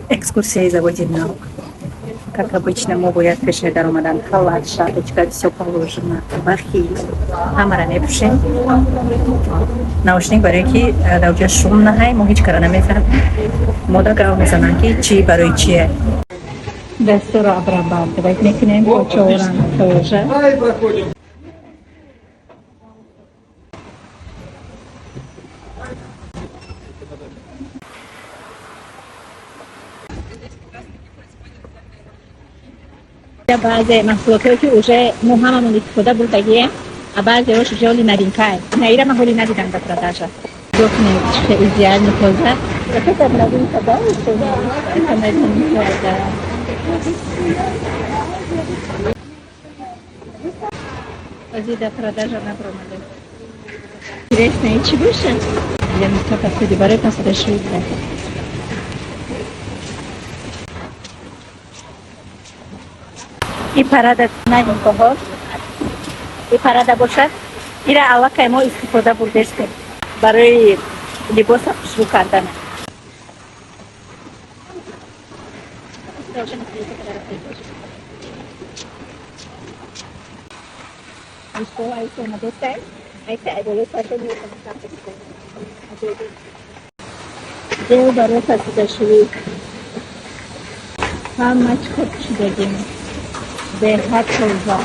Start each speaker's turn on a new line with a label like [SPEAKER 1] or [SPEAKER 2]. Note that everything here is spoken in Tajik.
[SPEAKER 1] Экскурсияи заводи нав. Как обычно, мо бояд пеши даромадан халат, шапочка, все положено, бахил, ҳамара мепӯшем, наушник, барое ки дар ҷо шум наҳай, мо ҳеҷ кара намефаҳмем, мода гав мезананд, ки чӣ барои чие. Дастуро обрабатывать мекунем, почорам тоже.
[SPEAKER 2] Ай, проходим.
[SPEAKER 1] Баъзе маҳсулотҳое, ки уже мо ҳамамон истифода бурдагием, а баъзеош уже оли новинкае. Наира ман ҳоли надидам дар продажа. Нигоҳ кунед, чӣ хел идеально тоза. Вот это новинка, да? Это новинка, да. Ози дар продажа набромада. Интересно, и чӣ бошад? Для мытья посуды, барои посудашӯӣ. И парада новинкаҳо, и парада бошад, ира аллакай мо истифода бурдестем барои либоса хушрӯ кардана. Ҷо барои посудашӯӣ ҳама чӣ кор пӯшидагим, беҳад тоза.